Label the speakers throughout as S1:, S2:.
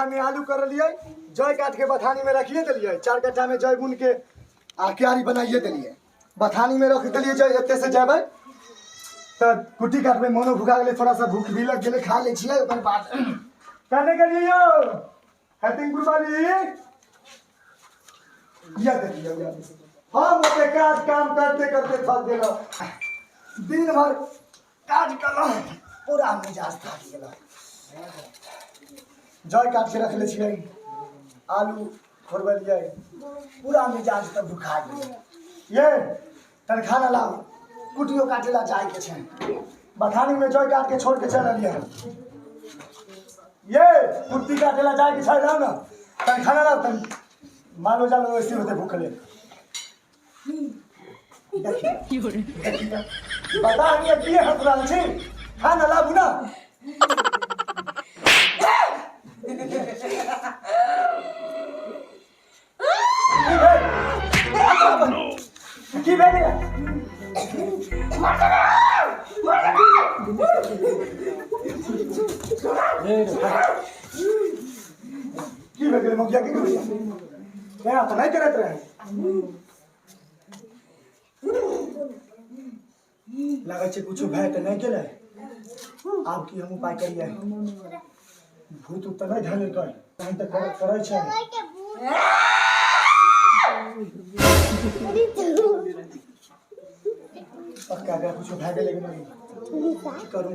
S1: कट्ठा में आलू करलियै, जय काट के बथानी में रखिए देलियै। 4 कट्ठा में जय बुन के आ क्यारी बनाइए देलियै, बथानी में रख देलियै जय। एते से जेबै तऽ कुट्टी काटबै, मोनो भुखा गेलै, थोड़ा सा भूख भी लग गेलै, खा लै छियै। ओकर बाद कने गेलियै यौ हेतिंगपुर वाली या देखिए या देखिए। हम ओते काज काम करते करते थक गेलहुँ, दिन भर काज कलहुँ, पूरा मिजाज थाकि गेलहुँ। जय काट के रखले छियै, आलू खोरबलियै, पूरा मिजाज तऽ भुखा गेलै। ये तन खाना लाउ, कुटियो काटे ला जायके छै। बथानी में जय काट के छोड़ के चल एलियै। ये कुट्टी काटे ला जायके छै, लाउ ने तन खाना लाउ, तन मालो जालो वैसे होते भूखले। देखिए बता हम की हंस रहल छी, खाना लाबू ना। की भेल? की भेल? की भए गेलै मौगिया? की भेलै? एना तऽ नहि करैत रहै। लगै छै कुछो भए तऽ नहि गेलै। आब की हम उपाय करियै? भूत उत तऽ नहि धरेलकै? तहन तऽ करै छै। पक्का एकरा कुछो भए गेलै कि नहि? की करू?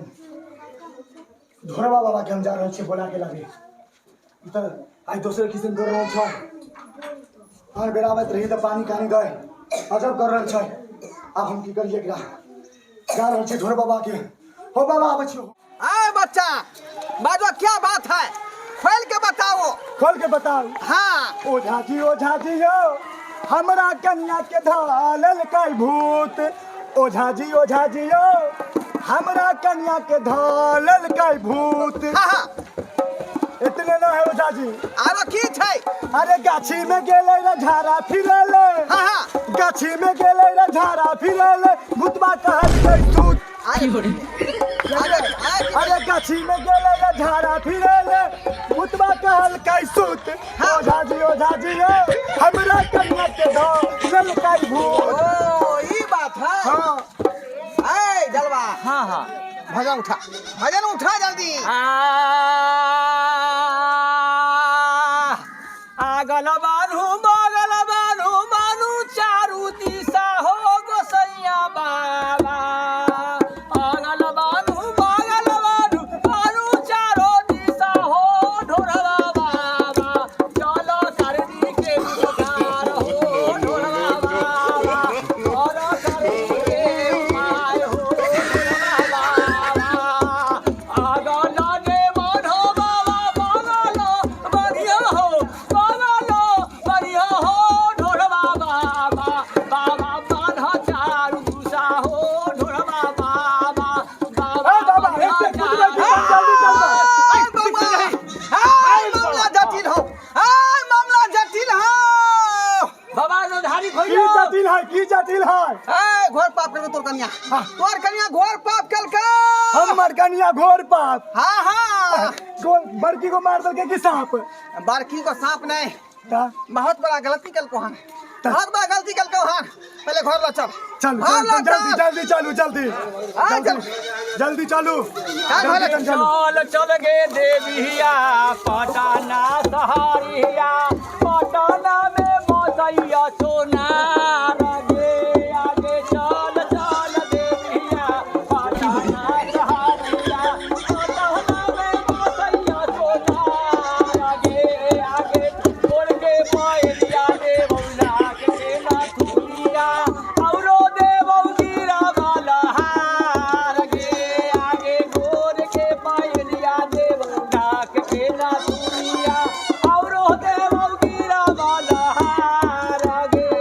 S1: ढोरबा बाबा के हम जा रहल छियै बोला के लाबे। ई तऽ आइ दोसरे किसिम कर रहल छै। आन बेर आबैत रही तऽ पानी कानी गए, अजब कर रहल छै। आब हम की करियै एकरा? जा रहल छियै ढोर बाबा के। हो बाबा, आबै छियौ।
S2: आए बच्चा, बाजो, क्या बात है? खोल के बताओ।
S1: खोल के बताओ?
S2: हाँ।
S1: ओझा जी, ओझा जी यौ, हमरा कन्या के धऽ लेलकै भूत। ओझा जी, ओझा जी यौ, हमरा कन्या के धऽ लेलकै भूत।
S2: हाँ हाँ।
S1: इतने न है ओझा जी।
S2: आरो की छै?
S1: अरे गाछी में गेलै रे झाड़ा फिरले।
S2: हाँ हाँ।
S1: गाछी में गेलै रे झाड़ा फिरले, भूतबा कहलकै तू।
S2: अरे अरे
S1: अरे गाछी में गेलै रे झाड़ा फिरले, भूतबा कहलकै सुत। ओझा जी, ओझा जी यौ, हमरा कन्या के धऽ लेलकै भूत।
S2: ओ, ई बात है?
S1: हाँ।
S2: ए जलवा।
S3: हाँ हाँ।
S2: भजन उठा, भजन उठा जल्दी।
S3: आगल बान्हू बगल बान्हू बान्हू चारू दिशा हो गोसैया बाबा। आगल बान्हू बगल बान्हू बान्हू चारो दिशा हो ढोरवा बाबा। चलो करनी के उपकार हो ढोरवा बाबा। चलो करनी के उपाय हो ढोरवा बाबा। आगल ने बान्हो बाबा, बगल बढ़िया हो, बगल बढ़िया हो ढोरवा बाबा। बाबा बान्ह चारू दिशा हो ढोरवा बाबा।
S1: ए बाबा, एते कुदबै की? जल्दी चल।
S2: आय बउआ, आय मामला जटिल हो, आय मामला जटिल हो।
S3: बाबा धारी
S1: की
S3: खोइलो।
S1: जटिल है? की जटिल है?
S2: ए घोर पाप करके तोर कन्या, तोर कन्या घोर पाप केलकै।
S1: हमर कन्या घोर पाप?
S2: हाँ हाँ।
S1: गोल बड़की को मार देलकै की सांप?
S2: बड़की को सांप नहीं।
S1: ता?
S2: बहुत बड़ा गलती केलको हन, बहुत बड़ा गलती केलको हन। पहले घर ला चल।
S1: चलू।
S2: घर ला।
S1: चल, जल्दी।
S2: चल।
S1: जल्दी चलू, जल्दी।
S2: हाँ, चल।
S1: जल्दी चलू।
S2: हाँ, घर ला
S1: जल्दी चलू।
S3: चल चल गे देविया पटना सहरिया, पटना में बसैया सोनार गे। आगे चल चल देविया पटना सहरिया, पटना में बसैया सोनार गे। आगे छोड़ के पायलिया देवौला के नाथुनिया, औरो देवौ गिरा वाला हार गे। आगे गोर के पायलिया देव डाक के नाथुनिया, औरो देवौ गिरा वाला हार गे।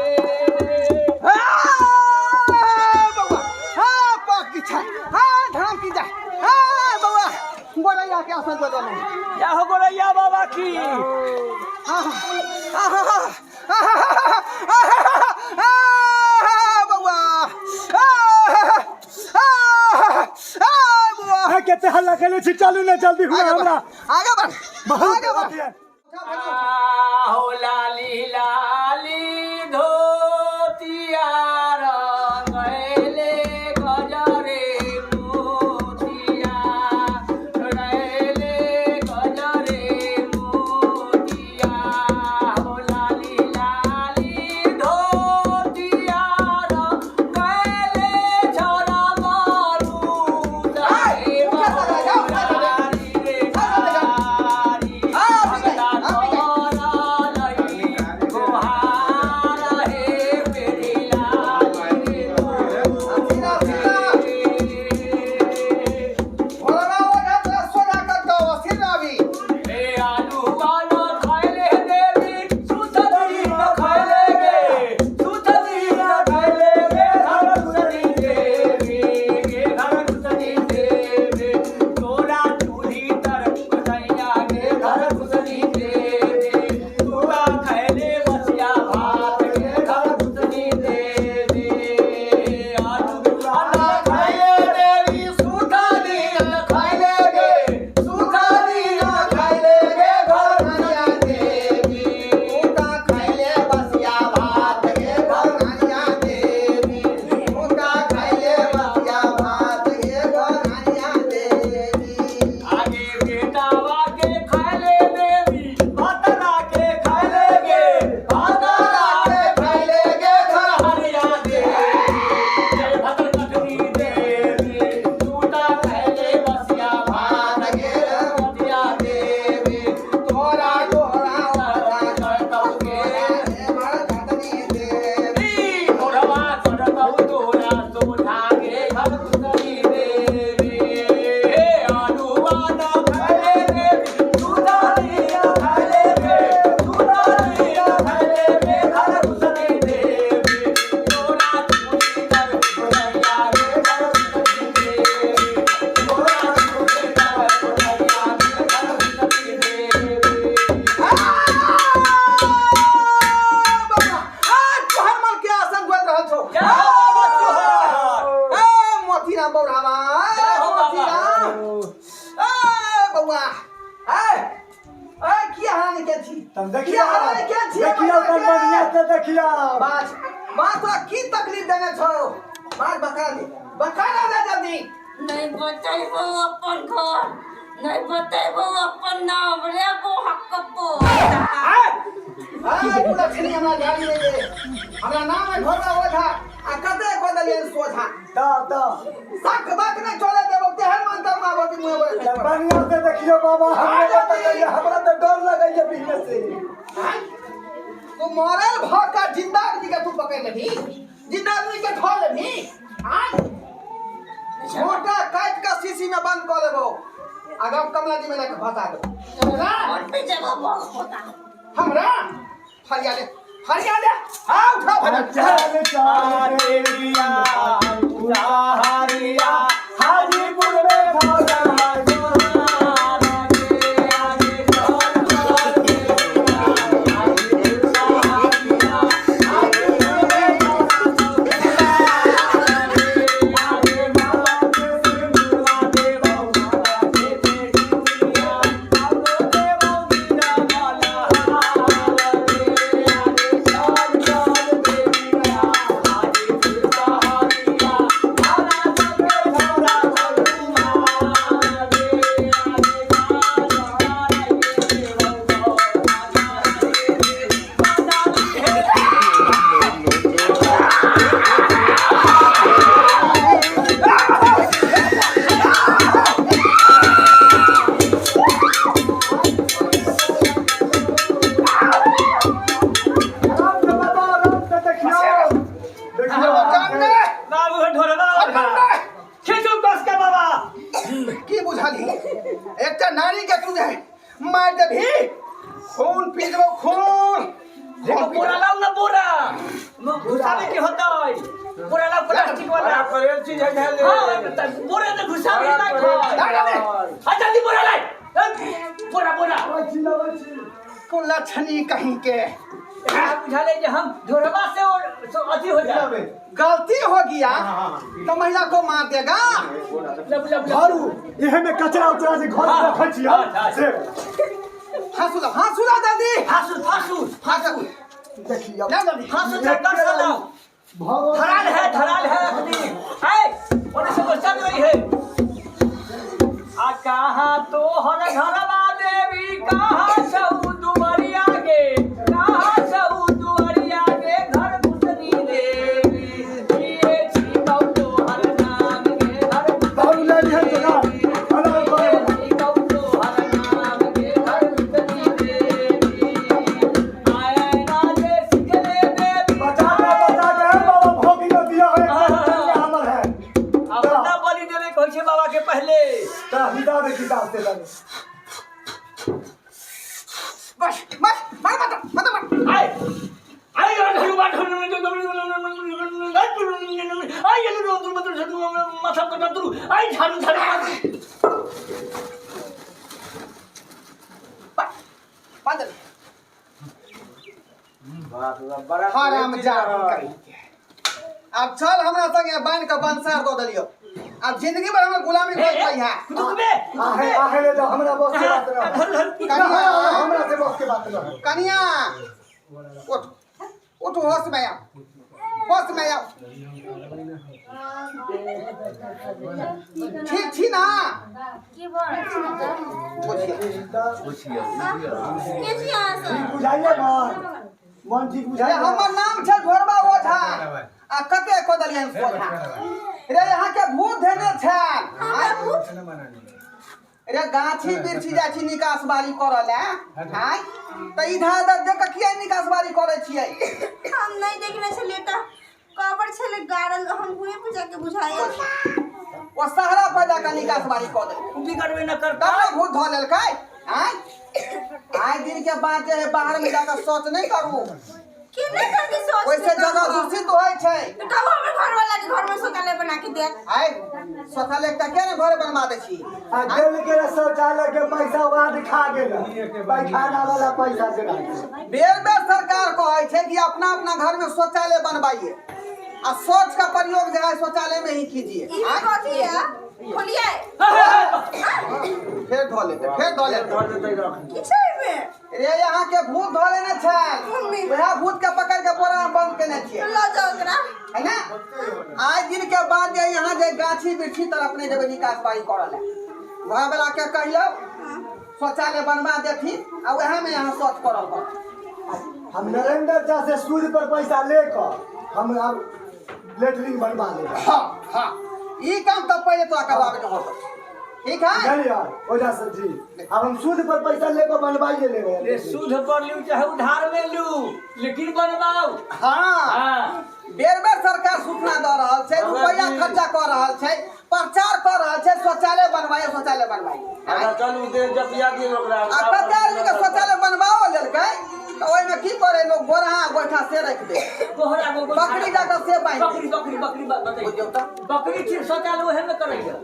S2: हाँ, बउआ, हाँ, पाप की छाय, हाँ, धाम की जाय, हाँ, बउआ, गोरैया के आसन पर रहलहुँ।
S3: या हो गोरैया बाबा की।
S2: हाँ, हाँ, हाँ, हाँ, हाँ, हाँ, बउआ, हाँ, हाँ, हाँ, बउआ।
S1: अहाँ कते हल्ला केने छी? चलू ने जल्दी हुआ।
S2: आगे बढ़,
S1: हमरा
S2: आगे बढ़।
S1: बहुत
S2: आगे बढ़।
S1: अथी है।
S3: हो लाली लाली धोतिया रंगैले गजरे मोतिया रंगैले गजरे मोतिया हो लाली लाली धोतिया रंगैले छोरा मारू
S2: आय, उठा सारा, जाओ, उठा सारा।
S3: रे
S2: उठा सारा।
S3: गारी
S2: हाँ, अभी गई, अभी गई। सीधा, सीधा। भोला ओझा तोरा सोझा करतौ, असीर अभी।
S3: आगे बेटावा के खाले देवी भातरा के खाले गे भातरा के खाले गे घर हरिया देवी जय भद्र कटनी देवी टूटा खाले बसिया भात गे बसिया देवी तोरा गोरा करतौ के मोरवा करतौ तोरा सोझा गे घर कुसरी देवी हे अनुवा न खाले देवी सुधारिया खाले गे सुधारिया खाले गे घर कुसरी देवी तोरा चूड़ी कर कुसरिया गे घर कुसरी देवी तोरा चूड़ी कर कुसरिया गे घर कुसरी देवी। जय हो बाबा तुहार।
S2: मोतीराम बौरामा
S3: जय हो बाबा।
S2: मोतीराम ए बौआ ए ए किया हानि के छी
S1: तब
S2: किया
S1: देखियो
S2: हानि के छी
S1: देखियो तब बढ़िया से देखियो।
S2: बात बात तोरा की तकलीफ देने छौ बात बता दे बता ना दे जल्दी।
S4: नहीं बतेबो अपन घर, नहीं बतेबो अपन नाम रे बो हकबो।
S2: ए ए पूरा छनी हमरा गाड़ी दे दे हमरा नाम है घोड़ा ओझा आ कते को दलियन सोझा
S1: ता ता
S2: सक बात नहीं चले देबो तेहन मंतर माबो कि मुंह
S1: तब बढ़िया से देखियो बाबा हमरा बताइए हमरा तो डर लगैया पीछे से।
S2: तू मरल भ का जिंदा आदमी के तू पकड़ लेबी जिंदा आदमी के धो लेबी आय छोटा काट के शीशी में बंद कर लेबो अगर कमला जी में लेके फंसा देबो
S4: और पे जब बहुत होता
S2: हमरा फरिया दे फरिया दे हाँ उठा फरिया
S1: चल चल
S3: देविया हरिया हाजीपुर में भोला जोहार गे आगे चल चल देविया हाजीपुर में भोला आगे बाबा के सिंदूरवा देवो बाबा के बेटिया आगो देवो बीरा वाला हार गे आगे चल चल देविया हाजीपुर सहारिया आरा सबे भोला कुमार गे आगे
S1: आराम से बाबा आराम से देखियो देखियो
S2: जान दे
S3: बाबू ढोरवा खींचू कस के बाबा।
S2: की बुझाली एकटा नारी के तू जे मार देबी खून पी देबो खून।
S3: देखो बोरा लाओ ना बोरा घुसावे के होतै बोरा लाओ प्लास्टिक वाला
S5: करेल चीज है झाले।
S3: हां बोरा में घुसावे लायक है।
S2: ना, ना,
S3: हां जल्दी बोरा लाए बोरा बोरा
S2: कुलछनी कहीं के
S3: बुझा ले जे हम ढोरवा से और अथी हो जाए।
S2: गलती हो गया तो महिला को मार देगा।
S3: लब लब
S1: झाड़ू इहे में कचरा उचरा जे घर में रखै छियै
S3: हाँ, हाँ।
S1: से।
S2: हाँसू लाओ, हाँसू लाओ जल्दी।
S3: फासुल फासुल
S2: फांसू
S1: देखियौ
S2: लाओ जल्दी।
S3: फासुल चक्कर से लाओ।
S1: भगवान
S3: धराल है, धराल है अखनी। ऐ ओने से बच्चा रही है। आ कहाँ तो हर घरवा देवी, कहाँ छऊ दुआरिया गे, कहाँ छऊ दुआरिया गे, घर घुसनी देवी। ये छिपौ तो हर नाम गे, घर
S1: दारू ले लिहन तो ना। हेलो,
S3: ये छिपौ तो हर नाम गे, घर घुसनी देवी। आए ना जे सिखले देवी।
S1: बचा के, बचा के, हे बाबा भोगी न दिया है, हमर है।
S3: अपना बलि देवे कहै छै बाबा के पहले।
S1: तोरा हिता दे किताब से तनी।
S2: बस बस, मार मत मत मार।
S3: आय आय घरू बाट आय माथा कटा तुरु आय झाड़ू झाड़ू मार।
S2: बस बांध ले।
S5: बड़ा
S2: हराम जादू करी। अब चल हमरा संगे, बांध के बंसार दऽ देलियौ। अब जिंदगी भर हमरा गुलामी करत रही है।
S3: कुतुकबे
S1: आहे आहे ले जाओ, हमरा बस के बात न है।
S3: धर धर।
S2: कनिया,
S1: हमरा से बस के बात न है।
S2: कनिया, उठ उठ, होश में आओ, होश में आओ। ठीक छी ना?
S4: की भऽ
S1: बुझिए।
S4: के छी अहाँ सब?
S1: बुझाइए मन, मन ठीक
S2: रे
S1: बुझाइए।
S2: हमर नाम छै घोरबा ओझा आ कते कऽ देलियनि सोझा। रे यहाँ के भूत धेने छल।
S4: हमरा भूत?
S2: रे गाछी बिरछी जाइ छी निकास बारी करऽ लए, आँय, तऽ इधर उधर देख कऽ किया निकास बारी करै छियै?
S4: हम नहि देखने छलियै तऽ कबर छलै गाड़ल, हम हुए पर जाके बुझायल।
S2: ओ सहरा पर जाकऽ निकास बारी कऽ देलकै।
S3: बिगड़बे न करता।
S2: तब ने भूत धऽ लेलकै। आँय, आइ दिन के बाद जे है बाहर में जाकऽ शौच नहि करू।
S4: केना करके सोच?
S2: ओहिसे जगह दूषित होइ छै।
S4: तऽ कहू हमर घर वाला के घर में शौचालय बना के देत।
S2: आइ शौचालय एकटा किया ने घर बनवा दै छी?
S1: आ देल के शौचालय के पैसा वाद खा गेल, पैखाना वाला पैसा से ना।
S2: बेर बेर सरकार कहै छै कि अपना अपना घर में शौचालय बनवाइए आ शौच का प्रयोग जो है शौचालय में ही कीजिए।
S4: ई
S2: आँय?
S4: कथी है? खोलिए।
S2: फेर धो लेते, फेर धो लेते।
S4: की छै एहिमे?
S2: रे यहाँ के भूत धो लेने छल।
S4: मम्मी।
S2: वएह भूत के पकड़ के बोरा में बंद केने छियै।
S4: लऽ जाओ ओकरा।
S2: है ना, आइ दिन के बाद जे यहाँ जे गाछी बिरछी तरफ नहि जेबै निकास बारी करऽ लए। घर वाला के कहियौ शौचालय बनवा देथिन आ वएह में यहाँ शौच करल कर।
S1: हम नरेंद्र झा से सूद पर पैसा लेकर हम अब लेटरिन बनवा लेब।
S2: हाँ हाँ, ई काम तऽ पहिले तोरा करवाबे के होतो। ठीक है।
S1: जानलियै ओझा सर जी, अब हम सूद पर पैसा लेकर बनवाइए लेबै।
S3: रे सूद पर लू चाहे उधार में लू, लेकिन बनवाओ।
S2: हाँ।
S3: हाँ।
S2: बेर बेर सरकार सूचना दऽ रहल छै, रुपैआ खर्चा कऽ रहल छै, प्रचार कऽ रहल छै, शौचालय बनवाइए, शौचालय बनवाइए।
S5: अच्छा चलू, देह जपिया दियौ ओकरा।
S2: आ कते आदमी के शौचालय बनवाओ लेलकै तऽ ओहिमे की करे लोक? गोरहा गोइठा से राखि दे।
S3: कोहरा को
S2: बकरी जाकऽ से बान्हि दे।
S3: बकरी बकरी बकरी बताइए।
S2: बुझियौ तऽ।
S3: बकरी छी शौचालय ओहे में करैया,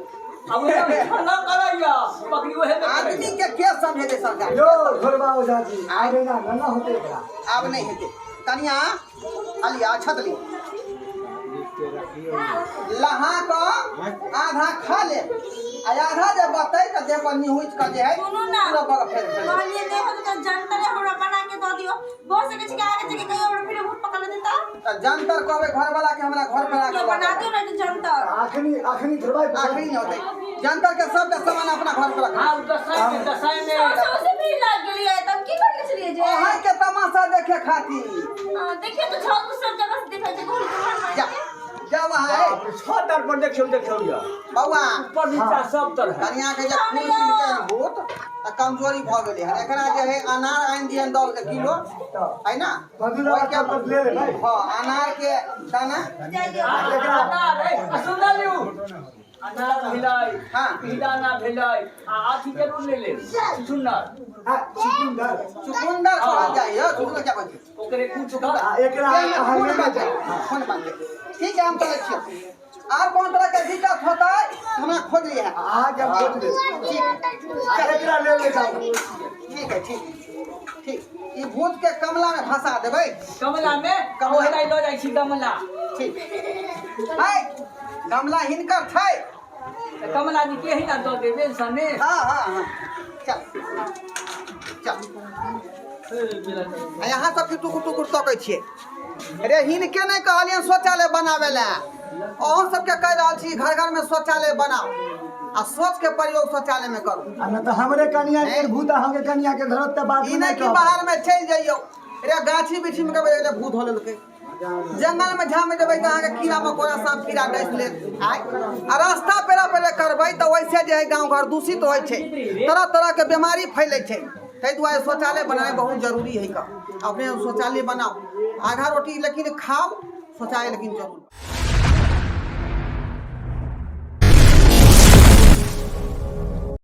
S3: आ ओहे में न करैया, बकरी ओहे में करैया।
S2: आदमी के के समझेतै सरकार?
S1: यो घोरबा ओझा जी, आगे ना ना होते एकरा।
S2: आब नहि हेतै। कनिया अलिया छत ली लहा कऽ आधा खा ले आ आधा जे बचतै तऽ देह पर निहुँचि कऽ जे है
S4: सुनू ना।
S2: पूरा बग फेर फेर।
S4: कहलियै नहि होतै तऽ जंतरे हमरा बना के दऽ दियौ। भऽ सकै छै कि आगे जाके कहियो हमरा फेर भूत पकड़ लेतै तऽ?
S2: तऽ जंतर कहबै घरवाला के हमरा घर पर आके
S4: केओ बना दियौ ने तऽ जंतर।
S1: आखनी आखनी थोड़बा।
S2: आखिरी नहि होतै। जंतर के सबके सामान अपना घर पर रख।
S3: हाँ, दसाई में, दसाई में।
S4: सब सबसे भीड़ लाग गेलियै तऽ हम की करने छलियै जे?
S2: अहाँ के तमाशा देखे खातिर।
S4: हाँ, देखियौ तऽ छत सब जगह से देखै छै घूर घूर मारि
S2: जा
S4: के।
S2: जा वहाँ है।
S3: छत आर पर देखियौ, देखियौ यऽ।
S2: बौआ।
S3: ऊपर नीचा सब तरह।
S2: कनिया के जे खून पीलकै हन भूत तऽ कमजोरी भऽ गेलै हन। एकरा जे है अनार आनि दिहन 10 के किलो, है ना?
S1: मधुरा
S2: ओहिके
S1: पर ले लेबै।
S2: हँ, अनार के दाना।
S4: जाय दियौ।
S3: अनार ए, आ सुनल लियौ। अनार भेलै।
S2: हाँ।
S3: पीदाना भेलै आ अथी जरूर ले लेब, चुकुन्दर।
S1: आ चुकुन्दर।
S2: चुकुन्दर कहल जाइ है, चुकुन्दर क्या कहै छै?
S3: ओकरे कुछ कर।
S1: आ एकरा
S2: देहमे
S1: अहाँ
S2: खून
S1: लेने
S2: बन
S1: जाउ।
S2: जाइ, खून बन जाइ। ठीक है, हम चलै छियै। आर कोन तरह के दिक्कत होतै हमरा खोज लिहे।
S1: अहाँके हम खोज लेब।
S2: ठीक।
S1: आ एकरा ले ले जाउ।
S2: ठीक है, ठीक ठीक। ई भूत के कमला में फंसा देबै।
S3: कमला में।
S2: कमला।
S3: कमला लऽ जाइ छी गमला।
S2: ठीक है, गमला हिनकर छै।
S3: तऽ कमला जी के ही ना दऽ देबै सने।
S2: हाँ हाँ हाँ, चल। चल आ यहाँ सबके टुकुर टुकुर तकै छियै। रे, हिनके नहि कहलियनि शौचालय बनाबै लए, अहूँ सबके कहि रहल छी, घर घरमे शौचालय बनाउ आ सोचके प्रयोग शौचालयमे करू।
S1: आ नहि तऽ हमरे कनिया के भूत अहाँके कनिया के धरत तऽ बाद
S2: ई
S1: में
S2: नहि कि
S1: कहब।
S2: बाहरमे चलि जइयौ। रे, गाछी बिछीमे कहबै रे भूत हो लेलकै, जंगलमे झामे जेबै तऽ अहाँके कीड़ा मकोड़ा साँप कीड़ा डसि लेत। आइ आ रास्ता पेरा पेरे करबै तऽ ओहिसँ जे है गाँव घर दूषित होइ छै, तरह तरहके बीमारी फैलै छै। ताहि दुआरे शौचालय बनानाइ बहुत जरूरी है। कऽ अपने शौचालय बनाउ, आधा रोटी लेकिन खाउ, शौचालय लेकिन जरूर।